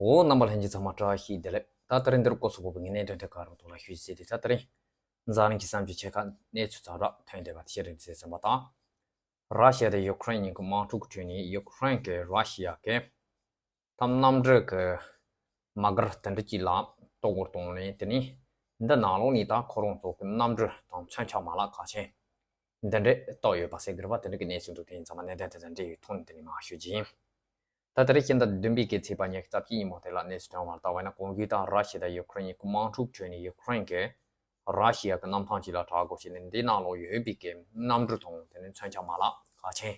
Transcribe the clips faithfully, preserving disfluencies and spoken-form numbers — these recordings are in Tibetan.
འོ། རྣམ་པ་ལྷན་རྒྱས་ཚང་མ་བཀྲ་ཤིས་བདེ་ལེགས། ད་དེ་རིང་འདིར་སྐོར་སོགས་པོ་ངས་གནད་དོན་དེ་ག་རང་ཐོག་ལ་ཞུས་ཟེར་ཏེ། ད་དེ་རིང་འཛམ་གླིང་གི་བསམ་སྤྱོད་ཆེ་ཁག་གནས་ཚུལ་ཚགས་རག་ཐོན་བསྡད་པ་དེ་ཤེས་རིག་འཛིན་ཚན་པ་དང་། ར་ཤི་ཡ་དང་ཡུ་ཀེ་རེན་གཉིས་ཀྱི་དམག་འཁྲུག་ཁྲོད་ནས་ཡུ་ཀེ་རེན་གྱིས་ར་ཤི་ཡ་གི་ད་གནམ་གྲུ་གི་མ་གར་དེ་འདྲ་ཅིག་ལ་གཏོར་རྒོལ་བཏང་ནས། དེ་ནས་འདི་ནང་ལོགས་ནས་ད་ཁོ་རང་ཚོ་གི་གནམ་གྲུ་དང་མཚོན་ཆ་མ་ལག་གལ་ཆེན་འདི་འདྲས་གཏོར་ཡོད་པ་ཟེར་གི་རེད་པ། དེ་འདྲ་གི་གནས་ཚུལ་འདུག་དེ་ཡིན་ཙང་མ་གནད་དོན་དེ་དང་འབྲེལ་ཡོད་ཐོག་ནས་དེ་ནས་མར་ཞུ་རྒྱུ་ཡིན། ད་དེ་རིང་སྤྱི་ཟླ་བདུན་པའི་གི་ཚེས་པ་ཉི་ཤུ་རྩ་གཅིག་ཉིན་མོ་དེ་ལ་གནས་ཚུལ་ཐོན་པར་ལྟ་བ་ཡིན་ན། གོང་གི་ད་ར་ཤི་ཡ་དང་ཡུ་ཀེ་རེན་གཉིས་ཀྱི་དམག་འཁྲུག་ཁྲོད་ནས་ཡུ་ཀེ་རེན་གྱིས་ར་ཤི་ཡ་གི་གནམ་ཐང་ཅིག་ལ་དྲག་རྒོལ་བྱས་ནས། འདི་ནང་ལོགས་ཡོད་པའི་གི་གནམ་གྲུ་དང་དེ་ནས་མཚོན་ཆ་མ་ལག་གལ་ཆེན་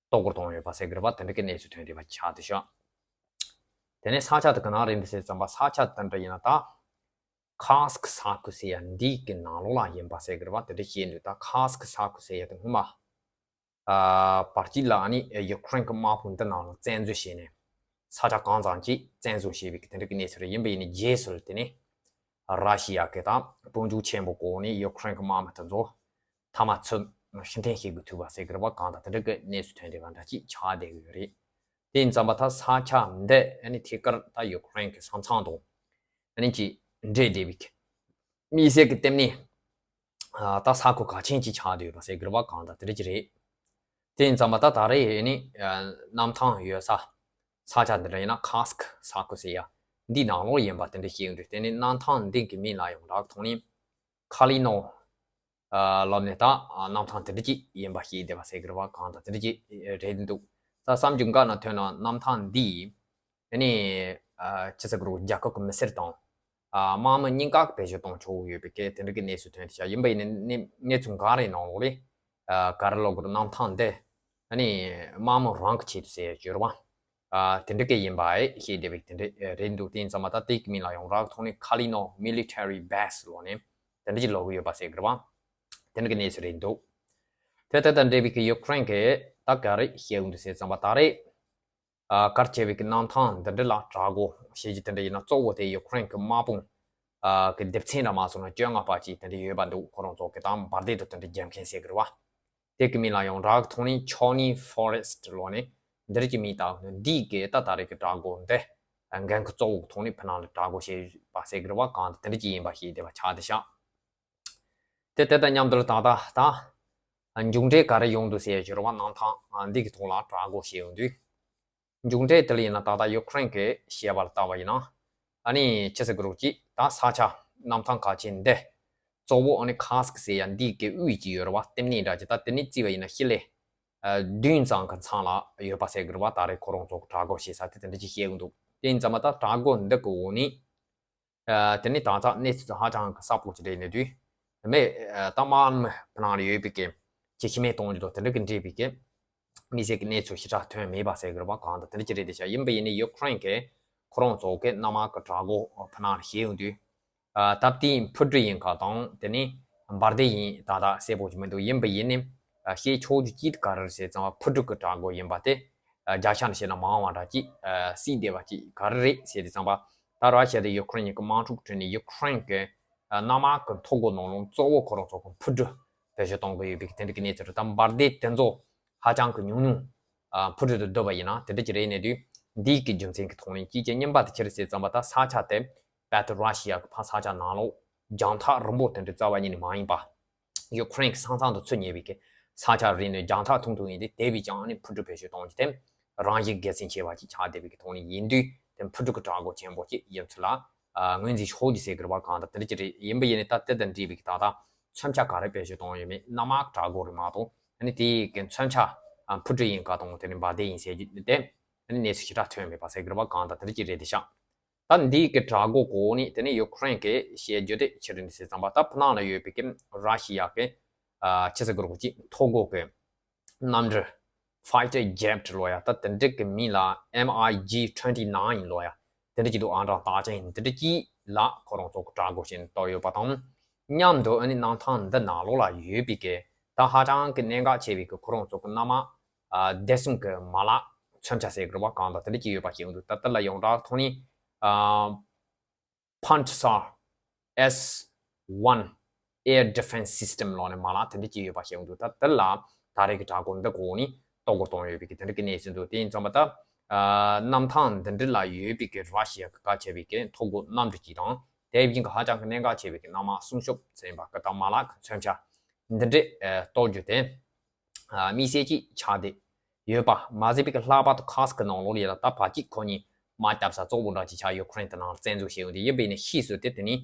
གཏོར་རྒོལ་བཏང་ཡོད་པ་ཟེར་གི་རེད་པ། དེ་འདྲ་གི་གནས་ཚུལ་ཐོན་བསྡད་པ་ཆགས་བསྡད་ཤག་དེ་ནས་ས་ཆ་དེ་ག་ནས་རེད་འདུག་ཟེར་ཙམ་པ། ས་ཆ་དེ་འདྲ་ཡིན་ན་ད་ཁཱ་སི་ཁི་ས་ཁུལ་ཟེར་ཡ་འདི་གི་ནང་ལོགས་ལ་ཡིན་པ་ཟེར་གི་རེད་པ། དེ་འདྲ་བཤད་འདུག་ད་ཁཱ་སི་ཁི་ས་ཁུལ་ཟེར་ཡ་དེ་སྔོན་མ་ཨ་བར་དཀྱིལ་ལ་ཨ་ནི་ཡུ་ཀེ་རེན་གྱི་དམག་དཔུང་འདི་ནང་ལ་བཙན་འཛུལ་བྱས་ནས། ས་ཆ་གང་ཙམ་ཅིག་བཙན་བཟུང་བྱས་པའི་དེ་འདྲ་གི་གནས་ཚུལ་རེད། ཡིན་པ་ཡིན་ནའི་རྗེས་སུ་དེ་ནས་ར་ཤི་ཡ་གི་ད་དཔུང་འཇུག་ཆེན་པོ་བསྐོངས་ནས་ཡུ་ཀེ་རེན་གྱི་དམག་མི་དེ་ཚོ་མཐའ་མ་ཚུར་ཕྱིར་འཐེན་བྱེད་དགོས་ཐུག་པ་ཟེར་གི་རེད་པ། གང་ལྟར་དེ་འདྲ་གི་གནས་ཚུལ་ཐོན་བསྡད་པ་འདྲ་ཅིག་ཆགས་བསྡད་ཡོད་རེད། དེ་ཡིན་ཙམ་པ་ད་ས་ཆ་འདི་ཨ་ནི་ཐད་ཀར་ད་ཡུ་ཀེ་རེན་གྱི་ས་མཚམས་དང་ཨ་ནི་ཅིག་འབྲེལ་བསྡད་པའི་དམིགས་བསལ་གྱི་ལྟེ་གནས་ཨ་ད་ས་ཁུལ་གལ་ཆེན་ཅིག་ཆགས་བསྡད་ཡོད་པ་ཟེར་གི་རེད་པ། གང་ལྟར་དེ་འདྲ་ཅིག་རེད། དེ་ཡིན་ཙམ་པ་ད་ད་རེས་ཨ་ནི་ཨ་གནམ་ཐང་ཡོད་ས་ས་ཆ་འདི་འདྲ་ཡིན་ན་ཁཱ་སི་ཁི་ས་ཁུལ་ཟེར་ཡ་འདི་ནང་ལོགས་ཡིན་པ་དེ་འདྲ་ཤེས་ཡོང་དུས། དེ་ནས་གནམ་ཐང་འདི་གི་མིང་ལ་ཡང་རག་ཐོག་ནས་ཁ་ལི་ནོ་ཨ་ལབ་ནས་ད་ཨ་གནམ་ཐང་དེ་འདྲ་ཅིག་ཡིན་པ་ཤེས་བསྡད་པ་ཟེར་གི་རེད་པ། གང་ལྟར་དེ་འདྲ་ཅིག་རེད་འདུག་ད་གསར་འགྱུར་འགའ་ནང་ཐོན་ན་གནམ་ཐང་འདི་ཨ་ནི་ཨ་ཅི་ཟེར་དགོས་རེད། རྒྱལ་ཁབ་ཀྱི་མི་སེར་དང་ཨ་དམག་མི་གཉིས་ཀ་བེད་སྤྱོད་གཏོང་ཆོག་ཡོད་པའི་སྐད་དེ་འདྲ་གི་གནས་ཚུལ་ཐོན་བསྡད་ཤག་ཡིན་པ་ཡིན་ནའི་གནས་ཚུལ་འགའ་རེའི་ནང་ལོགས་ལ་ཨ་ག་རེ་ལབ་དགོས་རེད། གནམ་ཐང་འདི་ཨ་ནི་དམག་མི་རང་གི་ཆེད་དུ་ཟེར་ཡ་ཡོད་རེད་པ། ཨ་དེ་འདྲ་གི་ཡིན་པ་ཨེ་ཤེས་བསྡད་པའི་དེ་འདྲ་རེད་འདུག་དེ་ཡིན་ཙམ་པ་ད་དེ་གི་མིང་ལ་ཡང་རག་ཐོག་ནས་ཁ་ལི་ནོ་མི་ལི་ཊེ་རི་བྷེ་སི་ལབ་ནས་དེ་འདྲ་ཅིག་ལབ་གི་ཡོད་པ་ཟེར་གི་རེད་པ། དེ་འདྲ་གི་གནས་ཚུལ་རེད་འདུག་དེ་དེ་དང་འབྲེལ་བའི་གི་ཡུ་ཀེ་རེན་གྱིས་ད་ག་རེ་བཤད་ཡོང་འདུག་ཟེར་ཙམ་པ། ད་རེས་ཨ་གལ་ཆེ་བའི་གི་གནམ་ཐང་འདི་འདྲ་ལ་དྲག་རྒོལ་བྱེད་རྒྱུ་དེ་འདྲ་ཡིན་ན། གཙོ་བོ་དེ་ཡུ་ཀེ་རེན་གྱི་དམག་དཔུང་ཨ་གི་སྡེབ་ཚན་འདྲ་མ་སོང་ན་བཅོ་ལྔ་པ་ཅིག་དེ་འདྲ་ཡོད་པ་འདུག་ཁོ་རང་ཚོ་གི་ད་འབར་མདེལ་དང་དེ་འདྲ་རྒྱག་མཁན་ཟེར་གི་རེད་པ། དེ་གི་མིང་ལ་ཡང་རག་ཐོག་ནས་ཆོ་ནི་ཕོ་རེ་སི་ཊི་ལབ་ནས་འདི་རིགས་ཀྱི་མིང་བཏགས་འདུག་འདི་གི་ད་ད་རེས་ཀྱི་དྲག་རྒོལ་འདི་འགན་ཁུར་གཙོ་བོ་གི་ཐོག་ནས་ཕུ་ནང་ལ་དྲག་རྒོལ་བྱས་པ་ཟེར་གི་རེད་པ། གང་དེ་འདྲ་ཅིག་ཡིན་པ་ཤེས་བསྡད་པ་ཆགས་བསྡད་ཤག་དེ་དེ་དང་མཉམ་དུ་ད་ལྟ་ད་མཇུག་འབྲས་ག་རེ་ཡོང་འདུག་ཟེར་ཡ་ཅིག་རེད་པ། གནམ་ཐང་འདི་གི་ཐོག་ལ་དྲག་རྒོལ་བྱས་ཡོང་དུས། མཇུག་འབྲས་དེ་ལ་ཡིན་ན་ད་ལྟ་ཡུ་ཀེ་རེན་གྱིས་བཤད་པ་ལ་ལྟ་བ་ཡིན་ན། ཨ་ནི་ཅི་ཟེར་དགོས་རེད། ཅིག་ད་ས་ཆ་གནམ་ཐང་གལ་ཆེན་འདི་གཙོ་བོ་ཨ་ནི་ཁཱ་སི་ཁི་ཟེར་ཡ་འདི་གི་དབུས་ཅིག་ཡོད་རེད་པ། ལྟེ་གནས་འདྲ་ཅིག་ད་དེ་ནས་བརྩིས་པ་ཡིན་ན་ཤི་ལེ་ཨ་བདུན་ཙམ་གྱི་མཚམས་ལ་ཡོད་པ་ཟེར་གི་རེད་པ། ད་རེས་ཁོ་རང་ཚོ་དྲག་རྒོལ་བྱེད་ས་དེ་དེ་འདྲ་ཅིག་བཤད་གི་འདུག་དེ་ཡིན་ཙང་མ་ད་དྲག་རྒོལ་འདི་གི་འོག་ནས། ཨ་དེ་ནས་ད་ཆ་གནས་ཚུལ་ཧ་ཅང་གི་གསལ་པོ་ཅིག་རེད་ནས་དུས། མེད་ཨ་ད་དམག་མི་ཕུ་ནང་ལ་ཡོད་པའི་གི་ཅིག་ཤི་རྨས་གཏོང་རྒྱུ་དང་དེ་འདྲ་གི་འདྲེས་པའི་གི་དམིགས་བསལ་གྱི་གནས་ཚུལ་ཞེ་དྲག་ཐོན་མེད་པ་ཟེར་གི་རེད་པ། གང་ལྟར་དེ་འདྲ་ཅིག་རེད་དེ་ཤག་ཡིན་པ་ཡིན་ནའི་ཡུ་ཀེ་རེན་གྱིས་ཁོ་རང་ཚོ་གི་གནམ་དམག་གི་དྲག་རྒོལ་ཕུ་ནང་ལ་བྱེད་ཡོང་དུས། ཨ་སྟབས་བདེའི་འཕུར་གྲུ་ཡིན་ག་དང་དེ་ནས་འབར་མདེལ་ཡིན་ད་ལྟ་གསལ་པོ་ཅིག་མི་འདུག་ཡིན་པ་ཡིན་ནའི་ཨ་བཤད་ཆོག་རྒྱུ་ཅིག་ག་རེ་རེད་ཟེར་ཙང་ཕུ་གྲུ་གི་དྲག་རྒོལ་ཡིན་པ་དེ་ཨ་བརྒྱ་ཆ་ནས་བཤད་ན་མང་བ་འདྲ་ཅིག་ཨ་སྲིད་བསྡད་པ་ཅིག་ག་རེ་རེད་ཟེར་དུས་ཙམ་པ། ད་ར་ཤི་ཡ་དང་ཡུ་ཀེ་རེན་གཉིས་ཀྱི་དམག་འཁྲུག་ཁྲོད་ནས་ཡུ་ཀེ་རེན་གྱི་ཨ་གནམ་དམག་གི་ཐོ་འགོད་ནང་ལོགས་གཙོ་བོ་ཁོ་རང་ཚོ་གི་འཕུར་གྲུ་བེད་སྤྱོད་གཏོང་གི་ཡོད་པའི་དེ་འདྲ་གི་གནས་ཚུལ་རེད། ད་འབར་མདེལ་དེ་ཚོ་ཧ་ཅང་གི་ཉུང་ཉུང་ཨ་འཕུར་གྲུ་དེ་བསྡུས་པ་ཡིན་ན་དེ་འདྲ་ཅིག་རེད་ནས་དུས། འདིའི་གི་རྒྱུ་མཚན་གྱི་ཐོག་ནས་ཅིའི་ཕྱིར་རྙིང་པ་དེ་ཅི་རེད་ཟེར་ཙམ་པ། ད་ས་ཆ་དེ་རྦད་དེ་ར་ཤི་ཡ་གི་ཕ་ས་ཆ་ནང་ལོགས་རྒྱང་ཐག་རིང་པོ་དེ་འདྲ་རྩ་བ་ཉིད་ནས་མ་ཡིན་པ། ཡུ་ཀེ་རེན་གྱི་ས་མཚམས་དང་ཚུར་ཉེ་བའི་གི་ས་ཆ་རེད་ནས་རྒྱང་ཐག་ཐུང་ཐུང་ཡིན་ཏེ། དེ་བས་ཀྱང་ནི་འཕུར་གྲུ་བེད་སྤྱོད་གཏོང་རྒྱུ་དེ་རང་བཞིན་དགེ་མཚན་ཆེ་བ་ཅིག་ཆགས་བསྡད་པའི་གི་ཐོག་ནས་ཡིན་དུས། དེ་འཕུར་གྲུ་གི་དྲག་རྒོལ་ཆེན་པོ་ཅིག་ཡིན་ཚུལ་ལ་ཨ་ངོས་འཛིན་ཆོག་རྒྱུ་ཟེར་གི་རེད་པ། གང་ལྟར་དེ་འདྲ་ཅིག་རེད། ཡིན་པ་ཡིན་ནའི་ད་དེ་དང་འབྲེལ་བའི་གི་ད་ལྟ་མཚོན་ཆ་ག་རེ་བེད་སྤྱོད་གཏོང་ཡོད་མེད། གནམ་དམག་དྲག་རྒོལ་རེད་མ་གཏོགས་ཨ་ནི་དེའི་གི་མཚོན་ཆ་ཨ་འཕུར་གྲུ་ཡིན་ག་དང་དེ་ནི་འབར་མདེལ་ཡིན་ཟེར་རྒྱུ་དེ་ཨ་ནི་གནས་ཚུལ་ཞེ་དྲག་ཐོན་མེད་པ་ཟེར་གི་རེད་པ། གང་ལྟར་དེ་འདྲ་ཅིག་རེད་དེ་ཤག་ད་འདིའི་གི་དྲག་རྒོལ་གོ་ནི་དེ་ནི་ཡུ་ཀེ་རེན་གྱི་བཤད་རྒྱུ་དེ་ཅི་རེད་ཟེར་ཙམ་པ། ད་ཕུ་ནང་ལ་ཡོད་པའི་གི་ར་ཤི་ཡ་གི་ཨ་ཅི་ཟེར་དགོས་རེད། ཅིག་ཐོ་འགོད་གི་གནམ་གྲུ་ཕའི་ཊར་ཇེཊ་ལོ་ཡ། ད་དེ་འདྲ་གི་མིང་ལ་ཨེམ་ཨའི་ཇི་ཊུ་ཝེན་ཊི་ནའིན་ལོ་ཡ། དེ་འདྲ་ཅིག་འདུག་ཨང་གྲངས་རྟགས་ཅན་དེ་འདྲ་ཅིག་ལ་ཁོ་རང་ཚོ་གི་དྲག་རྒོལ་བྱས་ནས་གཏོར་ཡོད་པ་དང་མཉམ་དུ། ཨ་ནི་གནམ་ཐང་འདི་ནང་ལོགས་ལ་ཡོད་པའི་གི་ད་ཧ་ཅང་གི་གནད་འགག་ཆེ་བའི་གི་ཁོ་རང་ཚོ་གི་གནམ་དམག་ཨ་བདེ་སྲུང་གི་མ་ལག་མཚོན་ཆ་ཟེར་གི་རེད་པ། གང་ལྟར་དེ་འདྲ་ཅིག་ཡོད་པ་ཞིག་འདུག་ད་དེ་ལ་ཡོངས་གྲགས་ཐོག་ནས་ཨ་ཕན་ཏ་སར་ཨེས་ཝན་ཨེར་ཌི་ཕེན་སི་སི་ཊེམ་ལབ་ནས་མ་ལག་དེ་འདྲ་ཅིག་ཡོད་པ་ཞིག་འདུག་ད་དེ་ལ་ད་རེས་ཀྱི་དྲག་རྒོལ་འདི་གོ་ནས་གཏོར་རྒོལ་གཏོང་ཡོད་པའི་གི་དེ་འདྲ་གི་གནས་ཚུལ་འདུག་དེ་ཡིན་ཙང་མ་ད་ གནམ་ཐང་འདི་འདྲ་ལ་ཡོད་པའི་གི་ར་ཤི་ཡ་གི་གལ་ཆེ་བའི་གི་ཐོ་འགོད་གནམ་གྲུ་གཅིག་དང་། དེ་བཞིན་གྱི་ཧ་ཅང་གི་གནད་འགག་ཆེ་བའི་གི་གནམ་དམག་སྲུང་སྐྱོབ་ཚན་པ་གི་ད་མ་ལག་གི་མཚོན་ཆ་འདི་འདྲ་གཏོར་རྒྱུ་དེ། དམིགས་བསལ་གྱིས་ཆགས་བསྡད་ཡོད་པ་མ་ཟད་པའི་གི་ལྷག་པར་དུ་ཁ་སི་ཀི་ནང་ལོགས་ལ་ཡ་ད་ཕལ་ཆེར་ཁོ་གཉིས་དམག་རྒྱབ་ས་གཙོ་བོ་འདྲ་ཅིག་ཆགས་ཡུ་ཀེ་རེན་དེ་ནང་བཙན་འཛུལ་བྱས་ཡོང་དུས། ཡིན་པས་ནི་ཕྱིས་སུ་དེ་དེ་ནི་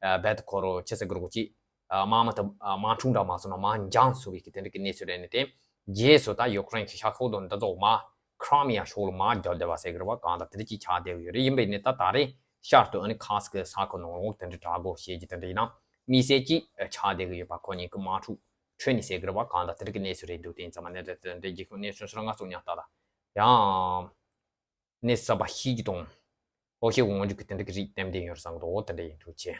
རྦད་དེ་ཁོ་རང་ཆི་ཟེར་དགོས་རེད་གོ་ཅིག་དམག་མི་དེ་དམག་འཁྲུག་འདྲ་མ་སོང་ན་མར་འགྱངས་སོང་བའི་གི་དེ་འདྲ་གི་གནས་ཚུལ་རེད། ནི་དེ་རྗེས་སུ་ད་ཡུ་ཀེ་རེན་གྱི་ཤར་ཕྱོགས་དང་འདི་ཚོ་མར་ཁྲ་མི་ཡ་ཕྱོགས་ལ་མར་རྒྱབ་བསྡད་པ་ཟེར་གི་རེད་པ། གང་ལྟར་དེ་འདྲ་ཅིག་ཆགས་བསྡད་ཡོད་རེད། ཡིན་པས་ནི་ད་ད་རེས་ཤར་དུ་ཨ་ནི་ཁ་སི་ཀི་ས་ཁུལ་ནང་ལོགས་དེ་འདྲ་དྲག་གོ་བྱེད་ཀྱི་དེ་འདྲ་ཡིན་ན་དམིགས་བསལ་གྱིས་ཆགས་བསྡད་གི་ཡོད་པ། ཁོ་གཉིས་ཀྱི་དམག་འཁྲུག་ཁྲོད་ནས་ཟེར་གི་རེད་པ། གང་ལྟར་དེ་འདྲ་གི་གནས་ཚུལ་རེད་འདུག་དེ་ཡིན་ཙང་མ་ནས་དེ་འདྲ་རྒྱལ་ཁབ་གནས་ཚུལ་སོགས་ང་ཚོ་ཉག་ལྟ་ལ་ཡང་གནས་ཚུལ་གསར་པ་ཤེས་རྒྱུ་དང་། ལྷོ་ཤེས་འོང་རྒྱུ་གི་དེ་འདྲ་གི་རིགས་ཏན་ཏན་ཡོད་བསམ་གི་འདུག་དེ་འདྲ་ཡིན། ཐུགས་རྗེ་ཆེ།